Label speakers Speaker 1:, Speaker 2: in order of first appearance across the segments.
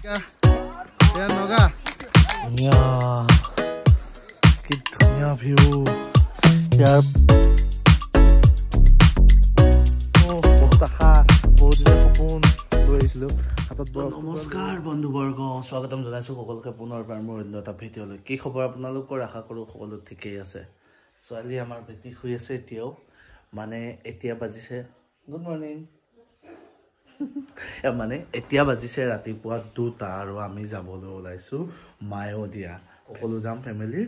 Speaker 1: ধুনীয়া, কি ধুনীয়া ভিউ ইয়াৰ। বহুত আশা, বহুত দিনৰ সপোন লৈ আহিছিলোঁ হাতত। নমস্কাৰ বন্ধুবৰ্গ, স্বাগতম জনাইছোঁ সকলোকে পুনৰবাৰ মোৰ অন্য এটা ভিডিঅ'লৈ। কি খবৰ আপোনালোকৰ? আশা কৰোঁ সকলো ঠিকেই আছে। ছোৱালী আমাৰ বেটি শুই আছে এতিয়াও। মানে এতিয়া বাজিছে, গুড মৰ্ণিং, মানে এতিয়া বাজিছে ৰাতিপুৱা 2টা আৰু আমি যাবলৈ ওলাইছোঁ মায়'দিয়া। সকলো যাম ফেমিলি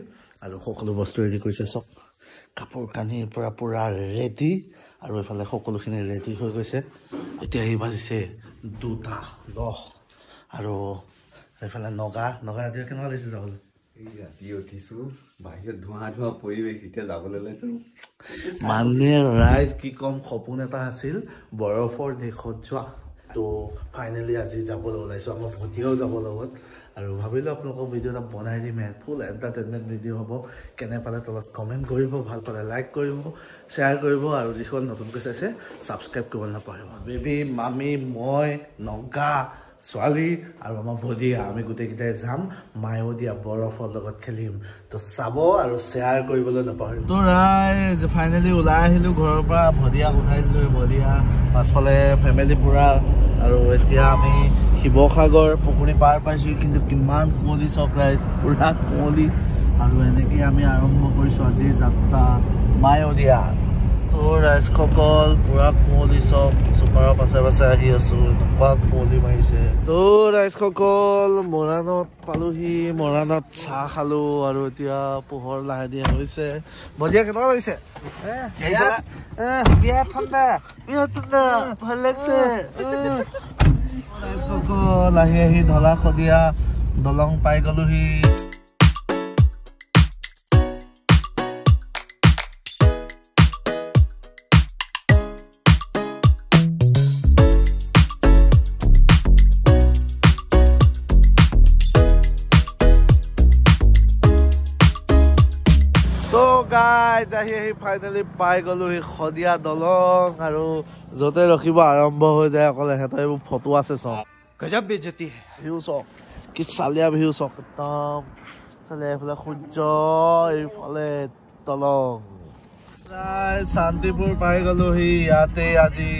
Speaker 1: আৰু সকলো বস্তু ৰেডি কৰিছে, চব কাপোৰ কানিৰ পৰা পূৰা ৰেডি আৰু এইফালে সকলোখিনি ৰেডি হৈ গৈছে। এতিয়া আহি বাজিছে 2:10 আৰু এইফালে নগা নগা ৰাতিপুৱা কেনেকুৱা লাগিছে যাবলৈ?
Speaker 2: ৰাতি উঠিছো, বাহিৰত ধোঁৱা ধোঁৱা পৰিৱেশ, এতিয়া যাবলৈ ওলাইছো।
Speaker 1: মানে ৰাইজ কি ক'ম, সপোন এটা আছিল বৰফৰ দেশত যোৱা, তো ফাইনেলি আজি যাবলৈ ওলাইছোঁ। আমাৰ ভণ্টিও যাব লগত আৰু ভাবিলোঁ আপোনালোকক ভিডিঅ' এটা বনাই দিম, ফুল এণ্টাৰটেইনমেণ্ট ভিডিঅ' হ'ব। কেনে পালে তলত কমেণ্ট কৰিব, ভাল পালে লাইক কৰিব, শ্বেয়াৰ কৰিব আৰু যিসকল নতুনকৈ চাইছে ছাবস্ক্ৰাইব কৰিব নাপাহৰিব। বেবী, মামী, মই, নগা, ছোৱালী আৰু আমাৰ ভদিয়া, আমি গোটেইকেইটাই যাম মায়'দিয়া, বৰফৰ লগত খেলিম। তো চাব আৰু শ্বেয়াৰ কৰিবলৈ নাপাহৰিব। তো ৰাইজ ফাইনেলি ওলাই আহিলোঁ ঘৰৰ পৰা, ভদিয়াক উঠাই দিলোঁ, ভদিয়া পাছফালে ফেমিলি পূৰা। আৰু এতিয়া আমি শিৱসাগৰ পুখুৰী পাৰ পাইছোঁ, কিন্তু কিমান কুঁৱলী চক ৰাইজ, পূৰা কুঁৱলী। আৰু এনেকেই আমি আৰম্ভ কৰিছোঁ আজিৰ যাত্ৰা মায়'দিয়া। তো ৰাইজসকল পূৰা কুঁৱলী চক, চুপাৰৰ পাছে পাছে আহি আছোঁ, এনেকুৱা কুঁৱলী মাৰিছে। তো ৰাইজসকল মৰাণত পালোহি, মৰাণত চাহ খালোঁ আৰু এতিয়া পোহৰ লাহে ধীৰে হৈছে। ভদিয়া কেনেকুৱা লাগিছে? বিৰাট ঠাণ্ডা, বিৰাট ঠাণ্ডা, ভাল লাগিছে। ৰাইজসকল আহি আহি ঢলা শদিয়া দলং পাই গলোহি। গাইজ আহি আহি ফাইনেলি পাই গ'লো সেই শদিয়া দলং আৰু য'তে ৰখিব আৰম্ভ হৈ যায় অকল এহেঁতৰ এইবোৰ ফটো আছে চব।
Speaker 3: গজব বেজতি হে।
Speaker 1: ভিউ চক, কি চালিয়া ভিউ চক, একদম চালিয়া। এইফালে সূৰ্য, এইফালে দলং। শান্তিপুৰ পাই গ'লোহি, ইয়াতে আজি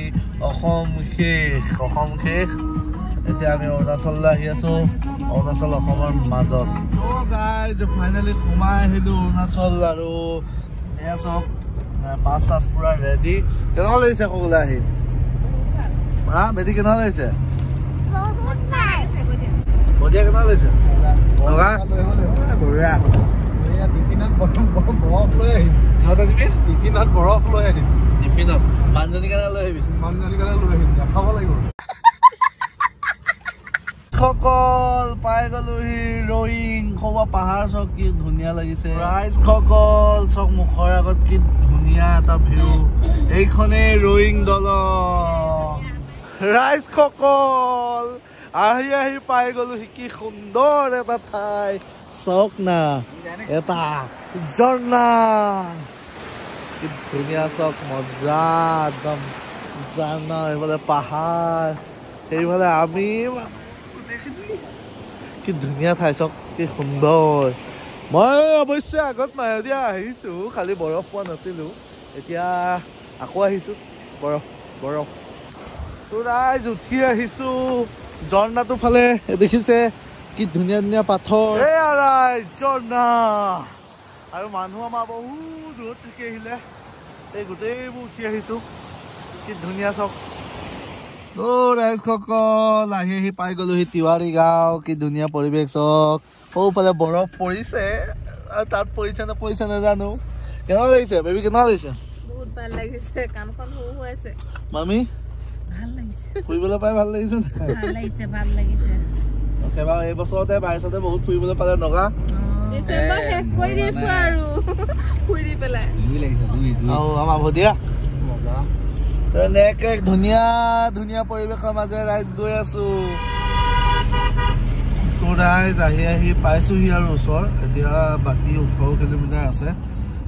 Speaker 1: অসম শেষ, অসম শেষ। এতিয়া আমি অৰুণাচললৈ আহি আছোঁ, অৰুণাচল অসমৰ মাজত। গাইজ ফাইনেলি সোমাই আহিলোঁ অৰুণাচল আৰু এয়া চাওক বাছ চাছ পূৰা ৰেডি। কেনেকুৱা লাগিছে সকলোৱে আহি? হা বেটি কেনেকুৱা লাগিছে? ভদিয়া কেনেকুৱা লাগিছে?
Speaker 2: টিফিনত বৰফ লৈ আহিম,
Speaker 1: টিফিনত মানুহজনী কাৰণে লৈ আহিবি,
Speaker 2: মানুহজনী কাৰণে লৈ আহিম, দেখাব লাগিব।
Speaker 1: সকল পাই গলোহি ৰয়িং, খোৱা পাহাৰ চক কি ধুনীয়া লাগিছে। ৰাইজসকল চক মুখৰ আগত কি ধুনীয়া এটা ভিউ, এইখনেই ৰয়িং দলং। ৰাইজসকল আহি আহি পাই গলোহি, কি সুন্দৰ এটা ঠাই চক না, এটা ঝৰ্ণা, কি ধুনীয়া চক, মজা একদম ঝৰ্ণা। এইফালে পাহাৰ, সেইফালে আমি, কি ধুনীয়া ঠাই চক, কি সুন্দৰ। মই অৱশ্যে আগত মায়'দিয়া আহিছোঁ, খালি বৰফ পোৱা নাছিলোঁ, এতিয়া আকৌ আহিছোঁ বৰফ বৰফ। তো ৰাইজ উঠি আহিছোঁ ঝৰ্ণাটোৰ ফালে, দেখিছে কি ধুনীয়া ধুনীয়া পাথৰ। এয়া ৰাইজ ঝৰ্ণা আৰু মানুহ আমাৰ বহুত দূৰত থাকি আহিলে, এই গোটেইবোৰ উঠি আহিছোঁ, কি ধুনীয়া চক। তো ৰাইজসকল আহি আহি পাই গ'লোহি তিৱাৰী গাঁও, কি ধুনীয়া পৰিৱেশ চক। সৌফালে বৰফ পৰিছে, তাত পৰিছে নে পৰিছে নাজানো। কেনেকুৱা লাগিছে বেবী? কেনেকুৱা লাগিছে?
Speaker 4: বহুত ভাল লাগিছে, কাণখন সৰু হৈ আছে।
Speaker 1: মামী
Speaker 4: ভাল লাগিছে,
Speaker 1: ফুৰিবলৈ পাই ভাল লাগিছে?
Speaker 4: ভাল লাগিছে, ভাল লাগিছে।
Speaker 1: একেবাৰে এই বছৰতে 22তে বহুত ফুৰিবলৈ পালে নগা।
Speaker 4: ডিচেম্বৰ শেষ কৰি দিছো আৰু ফুৰি পেলাই।
Speaker 1: আৰু আমাৰ ভদিয়া তেনেকে ধুনীয়া ধুনীয়া পৰিৱেশৰ মাজে ৰাইজ গৈ আছো। তো ৰাইজ আহি আহি পাইছোহি আৰু ওচৰ, এতিয়া বাকী 18 কিলোমিটাৰ আছে।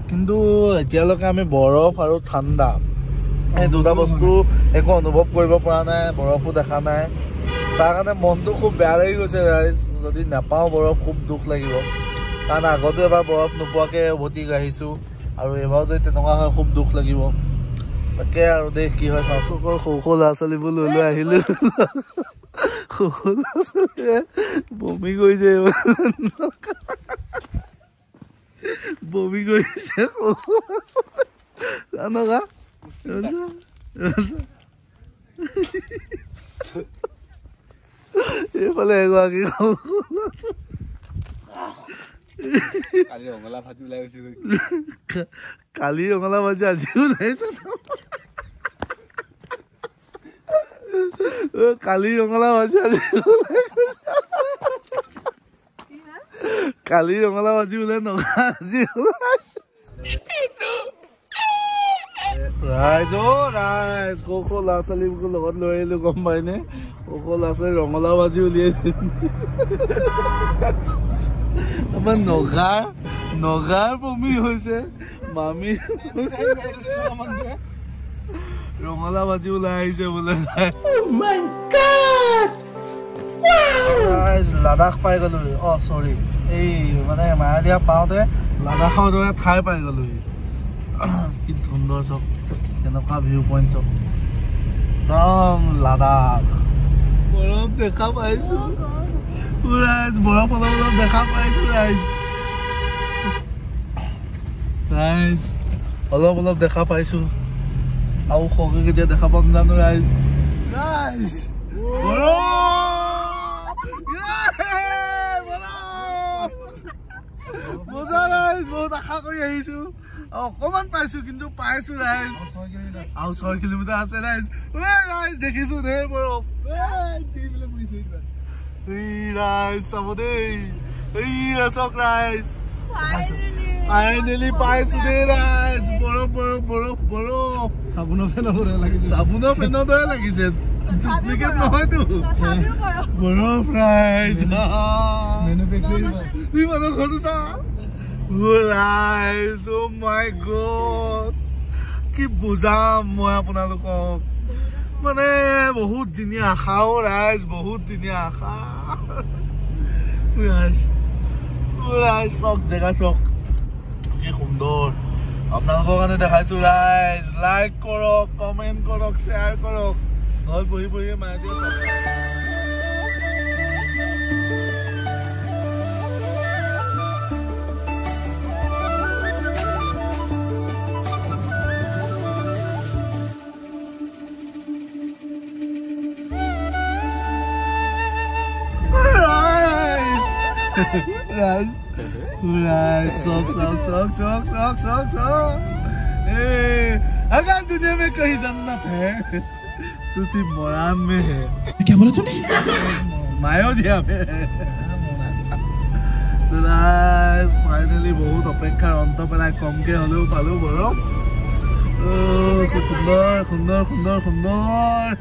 Speaker 1: কিন্তু এতিয়ালৈকে আমি বৰফ আৰু ঠাণ্ডা এই দুটা বস্তু একো অনুভৱ কৰিব পৰা নাই, বৰফো দেখা নাই। তাৰ কাৰণে মনটো খুব বেয়া লাগি গৈছে ৰাইজ। যদি নাপাওঁ বৰফ খুব দুখ লাগিব, কাৰণ আগতো এবাৰ বৰফ নোপোৱাকৈ উভতি আহিছোঁ, আৰু এইবাৰো যদি তেনেকুৱা হয় খুব দুখ লাগিব। তাকে আৰু দেই কি হয় চাওঁচোন। সৰু সৰু ল'ৰা ছোৱালীবোৰ লৈ লৈ আহিলোঁ, সৰু সৰু ল'ৰা ছোৱালীয়ে বমি কৰিছে, বমি কৰিছে। এইফালে এগৰাকী কালি ৰঙালাও ভাজি আজি ওলাইছে, কালি ৰঙালাও ভাজি আজি ওলাই গৈছে, কালি ৰঙালাও ভাজি ওলাই নগা আজি ওলাই। ৰাইজ অ' ৰাইজ, সৰু সৰু ল'ৰা ছোৱালীবোৰ লগত লৈ আহিলো, গম পাইনে? সৰু সৰু ল'ৰা ছোৱালী ৰঙালাও ভাজি উলিয়াই। আমাৰ নগাৰ বমি হৈছে, মামী ৰঙালাও ভাজি ওলাই আহিছে বোলে। ৰাইজ লাডাখ পাই গ'লো, অ' চৰি, এই মানে মায়াদিয়া পাওঁতে লাডাখৰ দৰে ঠাই পাই গ'লোহি। কি সুন্দৰ চব, কেনেকুৱা ভিউ পইণ্ট চব, একদম লাডাখ। বৰফ দেখা পাইছো ৰাইজ, বৰফ অলপ অলপ দেখা পাইছো ৰাইজ, ৰাইজ অলপ অলপ দেখা পাইছো। আৰু সৰকে কেতিয়া দেখা পাম জানো ৰাইজ। ৰাইজ মজা ৰাইজ, বহুত আশা কৰি আহিছো, অকমান পাইছো কিন্তু পাইছো ৰাইজ। আৰু 6 কিলোমিটাৰ আছে ৰাইজ। ৰাইজ দেখিছো দেই বৰফ, ৰাইজ চাব দেই, এই চাওক ৰাইজ, ফাইনেলি পাইছো দেই ৰাইজ। বৰফ বৰফ বৰফ বৰফ,
Speaker 2: চাবোনৰ ফেনৰ দৰে লাগিছে,
Speaker 1: চাবোনৰ ফেনৰ দৰে লাগিছে, ডুপ্লিকেট নহয়তো। বৰফ ৰাইজ, মানুহ ঘৰটো চা ৰাইজ। অ' মাই গড, কি বুজাম মই আপোনালোকক, মানে বহুত দিনীয়া আশাও ৰাইজ, বহুত দিনীয়া আশা ৰাইজ। ৰাইজ চাওক জেগা চাওক কি সুন্দৰ, আপোনালোকৰ কাৰণে দেখাইছো ৰাইজ। লাইক কৰক, কমেণ্ট কৰক, শ্বেয়াৰ কৰক। ঘৰত বহি বহিয়ে মায়ে দিয়ে। ৰাইজ राइज शौक शौक शौक शौक शौक शौक शौक। ए अगर दुनिया में कहीं जन्नत है तो सिर्फ मोरान में है।
Speaker 3: क्या बोला तूने?
Speaker 1: मायोदिया में। तो राइज फाइनली बहुत অপেক্ষাৰ অন্ত পেলাই কমকে হ'লেও পালো বৰফ। সুন্দৰ সুন্দৰ সুন্দৰ সুন্দৰ।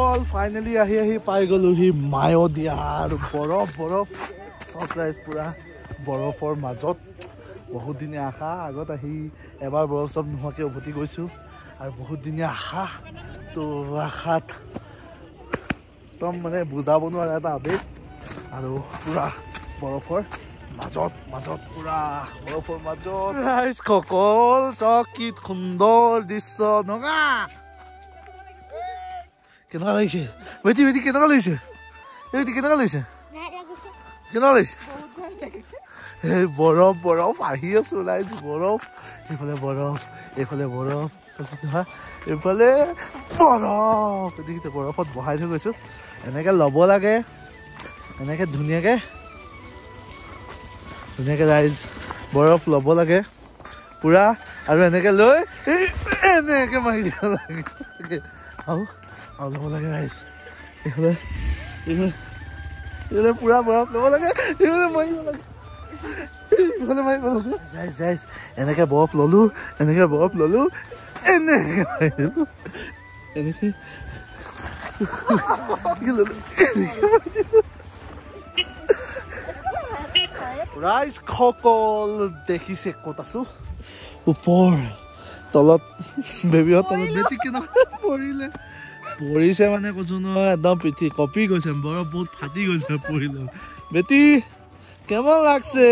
Speaker 1: ৰাইজসকল, ফাইনেলি আহি আহি পাই গ'লোহি মায়'দিয়া। আৰু বৰফ বৰফ চব ৰাইজ, পূৰা বৰফৰ মাজত। বহুত দিনীয়া আশা, আগত আহি এবাৰ বৰফ চব নোহোৱাকৈ উভতি গৈছোঁ, আৰু বহুত দিনীয়া আশা। তো আশাত একদম মানে বুজাব নোৱাৰা এটা আৱেগ। আৰু পূৰা বৰফৰ মাজত মাজত পূৰা বৰফৰ মাজত ৰাইজসকল, চাওক কি সুন্দৰ দৃশ্য। নগা কেনেকুৱা লাগিছে? বেটি বেটি কেনেকুৱা লাগিছে? এই বেটি কেনেকুৱা লাগিছে? কেনেকুৱা লাগিছে? এই বৰফ বৰফ আহি আছো ৰাইজ, বৰফ এইফালে, বৰফ এইফালে, বৰফ এইফালে, বৰফ দেখিছে। বৰফত বহাই থৈ গৈছো। এনেকে ল'ব লাগে, এনেকে ধুনীয়াকে ধুনীয়াকে ৰাইজ, বৰফ ল'ব লাগে পূৰা। আৰু এনেকে লৈ এনেকে মাৰি দিব লাগে, আৰু আৰু ল'ব লাগে ৰাইজ। এইফালে এইফালে এইফালে পূৰা বৰফ ল'ব লাগে, এইফালে মাৰিব লাগে, এইফালে মাৰিব লাগে ৰাইজ। ৰাইজ এনেকে বৰফ ল'লোঁ, এনেকে বৰফ ল'লোঁ, এনেকে মাৰি দিলোঁ, এনেকে ল'লোঁ, এনেকে মাৰি দিলোঁ। ৰাইজসকল দেখিছে ক'ত আছো? ওপৰ তলত বেবীহঁত তলত। বেটি কেনেকুৱা পৰিলে? পৰিছে মানে কৈছো নহয়, একদম পিঠি কঁপি গৈছে, বৰফ বহুত ফাটি গৈছে পৰিলে। বেটি কেমন লাগছে?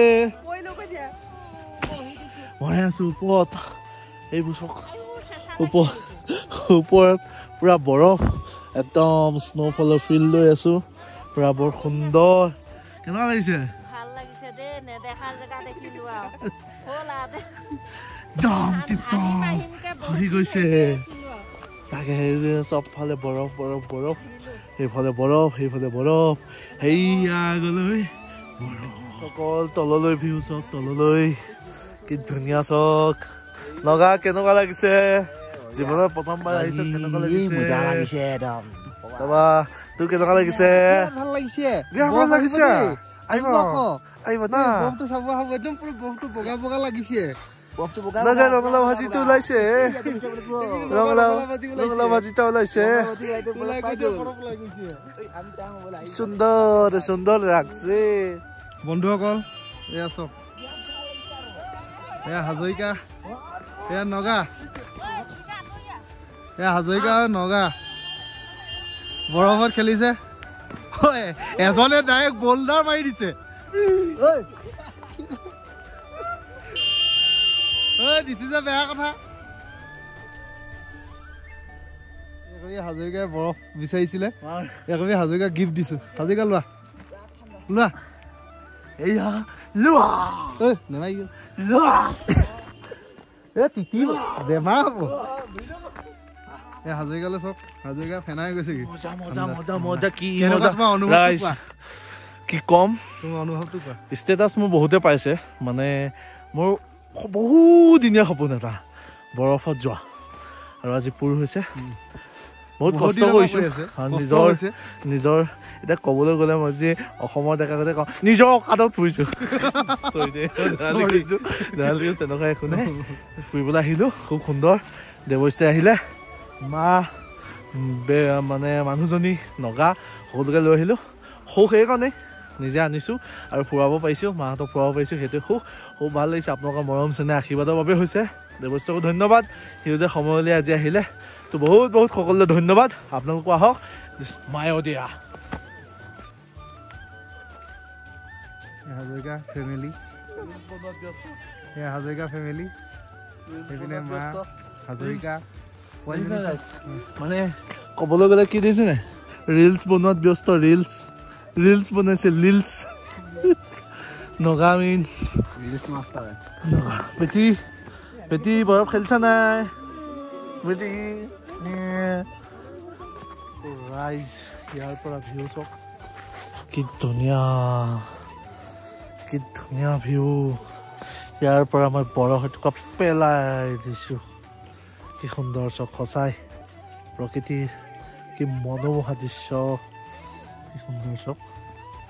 Speaker 1: মই আছো ওপৰত, এইবোৰ চাওক, ওপৰ ওপৰত পুৰা বৰফ, একদম স্ন'ফলৰ ফিল লৈ আছো পুৰা, বৰ সুন্দৰ। কেনেকুৱা লাগিছে? খহি গৈছে তাকে, চবফালে বৰফ বৰফ বৰফ, সেইফালে বৰফ, সেইফালে বৰফ, সেইয়া আগলৈ বৰফ। অকল তললৈ ভিউ চব তললৈ, কি ধুনীয়া চক। নগা কেনেকুৱা লাগিছে? জীৱনৰ প্ৰথমবাৰ আহিছ, কেনেকুৱা লাগিছে?
Speaker 3: মজা লাগিছে একদম।
Speaker 1: তাৰপা তোৰ কেনেকুৱা লাগিছে?
Speaker 3: ভাল লাগিছে,
Speaker 1: বিৰাট ভাল লাগিছে। আহিব আহিব না,
Speaker 3: বৰফটো চাব আহক, একদম পুৰা বৰফটো বগা বগা লাগিছে। বৰফটো বগা
Speaker 1: নগা, ৰঙালাও ভাজিটো ওলাইছে, ৰঙালাও ৰঙালাও ভাজিটা ওলাইছে। সুন্দৰ সুন্দৰ লাগছে।
Speaker 3: বন্ধুসকল এয়া চাওক, এয়া হাজৰিকা, এয়া নগা, এয়া হাজৰিকা আৰু নগা বৰফত খেলিছে। এজনে ডাইৰেক্ট বল্ডাৰ মাৰি দিছে। দিছে যে বেয়া কথা। হাজৰিকাই বৰফ বিচাৰিছিলে, একবি হাজৰিকা গিফ্ট দিছো। হাজৰিকা লোৱা লোৱা,
Speaker 1: এইয়া লোৱা,
Speaker 3: নামাৰিব
Speaker 1: লোৱা,
Speaker 3: এ তিতিব, বেমাৰ হ'ব। এই হাজৰিকালৈ চাওক, হাজৰিকা ফেনাই গৈছে। কি
Speaker 1: মজা মজা মজা মজা, কি
Speaker 3: কেনেকুৱা
Speaker 1: মজা
Speaker 3: তোমাৰ অনুভৱটো
Speaker 1: ৰাইজ,
Speaker 3: কোৱা?
Speaker 1: কি ক'ম,
Speaker 3: তোমাৰ অনুভৱটো কোৱা।
Speaker 1: ষ্টেটাছ মোৰ বহুতে পাইছে, মানে মোৰ বহুদিনীয়া সপোন এটা বৰফত যোৱা, আৰু আজি পূৰ হৈছে। বহুত
Speaker 3: বহুত
Speaker 1: কষ্ট
Speaker 3: দিনৰ পৰা
Speaker 1: কৰিছোঁ
Speaker 3: কৈ আছে।
Speaker 1: আৰু
Speaker 3: কষ্ট
Speaker 1: নিজৰ
Speaker 3: হৈছে।
Speaker 1: নিজৰ এতিয়া ক'বলৈ গ'লে মই যে অসমৰ ডেকা কওঁ, নিজৰ অকাদত ফুৰিছোঁ। Sorry দেই, ধেমালি কৰিছোঁ, ধেমালি কৰিছোঁ, তেনেকুৱা একো নাই। ফুৰিবলৈ আহিলোঁ, খুব সুন্দৰ। দেৱশ্ৰী আহিলে, মা মানে মানুহজনী নগা সকলোকে লৈ আহিলোঁ। সুখ সেইকাৰণেই নিজে আনিছোঁ আৰু ফুৰাব পাৰিছোঁ, মাহঁতক ফুৰাব পাৰিছোঁ, সেইটোৱে সুখ। খুব ভাল লাগিছে, আপোনালোকৰ মৰম চেনেহ আশীৰ্বাদৰ বাবে হৈছে। দেৱশ্ৰীকো ধন্যবাদ, সিও যে সময় উলিয়াই আজি আহিলে। তো বহুত বহুত সকলোলৈ ধন্যবাদ। আপোনালোকো আহক মায়'দিয়া।
Speaker 3: হাজৰিকা ফেমিলি, এয়া হাজৰিকা ফেমিলি, সেইপিনে মা হাজৰিকা।
Speaker 1: মানে ক'বলৈ গ'লে কি দিছে নে, ৰিলচ বনোৱাত ব্যস্ত, ৰিলচ ৰিলচ বনাইছে, ৰিলচ নগামিন
Speaker 2: ৰিলচ মাষ্টাৰ।
Speaker 1: বেটি বেটি বৰফ খেলিছা নাই বেটি? ৰাইজ ইয়াৰ পৰা ভিউ চাওক, কি ধুনীয়া, কি ধুনীয়া ভিউ। ইয়াৰ পৰা মই বৰফ এটুকুৰা পেলাই দিছোঁ, কি সুন্দৰ চাওক, সঁচাই প্ৰকৃতিৰ কি মনোমোহা দৃশ্য, কি সুন্দৰ চাওক।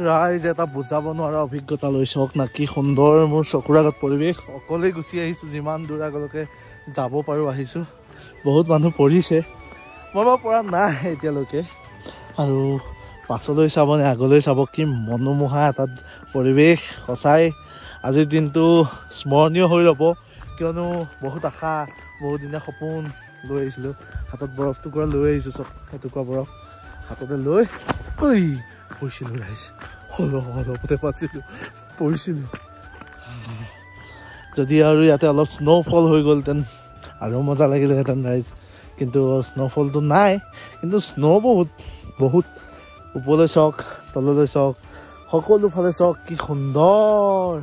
Speaker 1: ৰাইজ এটা বুজাব নোৱাৰা অভিজ্ঞতা লৈ চাওক না, কি সুন্দৰ মোৰ চকুৰ আগত পৰিৱেশ। অকলেই গুচি আহিছোঁ, যিমান দূৰ আগলৈকে যাব পাৰোঁ আহিছোঁ। বহুত মানুহ পৰিছে, মই বাৰু পৰা নাই এতিয়ালৈকে। আৰু পাছলৈ চাব নে আগলৈ চাব, কি মনোমোহা এটা পৰিৱেশ। সঁচাই আজিৰ দিনটো স্মৰণীয় হৈ ৰ'ব, কিয়নো বহুত আশা, বহুত দিনীয়া সপোন লৈ আহিছিলোঁ। হাতত বৰফ টুকুৰা লৈ আহিছোঁ, চব এটুকুৰা বৰফ হাততে লৈ ঐ পৰিছিলোঁ ৰাইজ, অলপতে বাচিলোঁ, পৰিছিলোঁ। যদি আৰু ইয়াতে অলপ স্ন'ফল হৈ গ'লহেঁতেন আৰু মজা লাগিলেহেঁতেন ৰাইজ, কিন্তু স্ন'ফলটো নাই। কিন্তু স্ন' বহুত বহুত, ওপৰলৈ চাওক, তললৈ চাওক, সকলো ফালে চাওক, কি সুন্দৰ।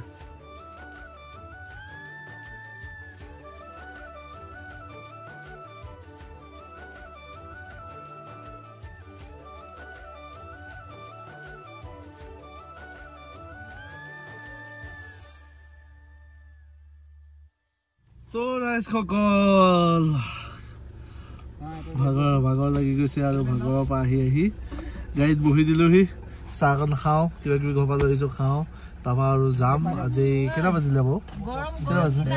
Speaker 1: তো ৰাইজসকল, ভাগৰ ভাগৰ লাগি গৈছে আৰু ভাগৰৰ পৰা আহি আহি গাড়ীত বহি দিলোহি। চাহকণ খাওঁ, কিবা কিবি ঘৰৰ পৰা লৈ আহিছোঁ, খাওঁ, তাৰপৰা আৰু যাম। আজি কেইটা বাজিলে বাৰু? কেইটা বাজিলে?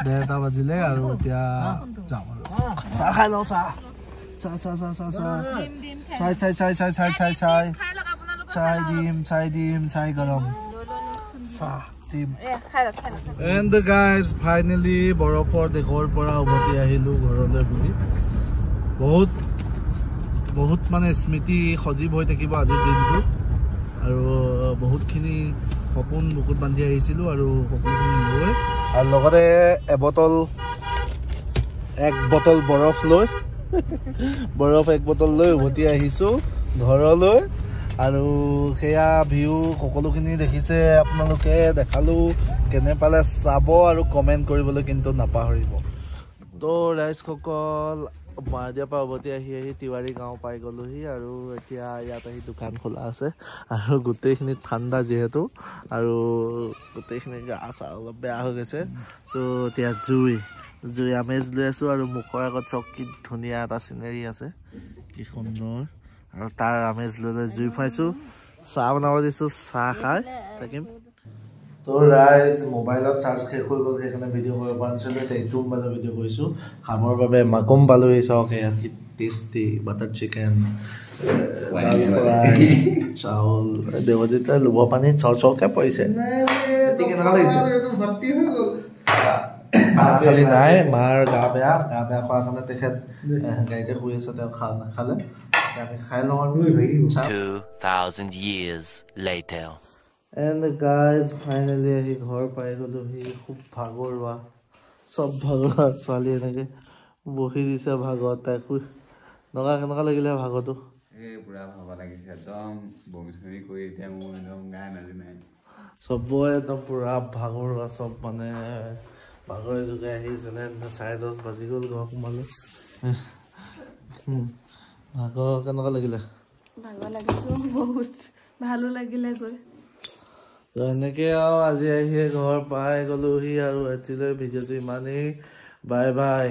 Speaker 1: 1:30 বাজিলে। আৰু এতিয়া যাম আৰু চাহ খাই লওঁ। চাহ চাহ চাহ চাহ চাহ চাহ চাই চাই চাই চাই চাই চাই চাই চাই দিম, চাই দিম, চাই গৰম চাহ দিম। এণ্ড গাইজ, ফাইনেলি বৰফৰ দেশৰ পৰা উভতি আহিলোঁ ঘৰলৈ বুলি। বহুত বহুত মানে স্মৃতি সজীৱ হৈ থাকিব আজিৰ দিনটো। আৰু বহুতখিনি সপোন বুকুত বান্ধি আহিছিলোঁ আৰু সকলোখিনি লৈ, আৰু লগতে এক বটল বৰফ লৈ, বৰফ এক বটল লৈ উভতি আহিছোঁ ঘৰলৈ। আৰু সেয়া ভিউ সকলোখিনি দেখিছে আপোনালোকে, দেখালোঁ, কেনে পালে চাব আৰু কমেণ্ট কৰিবলৈ কিন্তু নাপাহৰিব। তো ৰাইজসকল, মাৰদিয়াৰ পৰা উভতি আহি আহি তিৱাৰী গাঁও পাই গ'লোহি। আৰু এতিয়া ইয়াত আহি দোকান খোলা আছে আৰু গোটেইখিনি ঠাণ্ডা যিহেতু, আৰু গোটেইখিনি গা চা অলপ বেয়া হৈ গৈছে। চ' এতিয়া জুই আমেজ লৈ আছোঁ। আৰু মুখৰ আগত চব কি ধুনীয়া এটা চিনেৰী আছে, কি সুন্দৰ। আৰু তাৰ আমেজ লৈ লৈ জুই ফুৱাইছোঁ, চাহ বনাব দিছোঁ, চাহ খাই থাকিম। তো ৰাইজ, মোবাইলত চাৰ্জ শেষ হৈ গ'ল, সেইকাৰণে ভিডিঅ' কৰিব পৰা নাছিলোঁ। এতিয়া এইটো মোবাইলৰ ভিডিঅ' কৰিছোঁ খাবৰ বাবে। মাকুম পালোহি, চাওক ইয়াত কি টেষ্টি বাটাৰ চিকেন, চাউল। দেৱজিতে লোভ পানী চৰ চৰকে পৰিছে। কেনেকুৱা লাগিছে? মা খালি নাই, মাৰ গা বেয়া, গা বেয়া কৰাৰ কাৰণে তেখেত গাড়ীতে শুই আছে, তেওঁ নাখালে। আমি খাই লওঁ আৰু।
Speaker 5: 2000 years later.
Speaker 1: And guys, finally আহি ঘৰ পাই গ'লোহি। খুব ভাগৰুৱা, চব ভাগৰুৱা। ছোৱালী এনেকৈ বহি দিছে ভাগৰত, তাই শুই নগা। কেনেকুৱা লাগিলে ভাগৰটো?
Speaker 2: এই পুৰা ভাগৰ লাগিছে একদম, বমি চমি কৰি এতিয়া মোৰ একদম গা নাজি নাই।
Speaker 1: চবৰে একদম পুৰা ভাগৰুৱা, চব মানে ভাগৰে যোগাই আহি যেনে 10:30 বাজি গ'ল ঘৰ সোমালোঁ। ভাগৰ কেনেকুৱা লাগিলে?
Speaker 4: ভাগৰ লাগিছে বহুত, ভালো লাগিলে গৈ।
Speaker 1: তো এনেকৈ আৰু আজি আহি ঘৰ পাই গ'লোহি। আৰু আজিলৈ ভিডিঅ'টো ইমানেই, বাই বাই।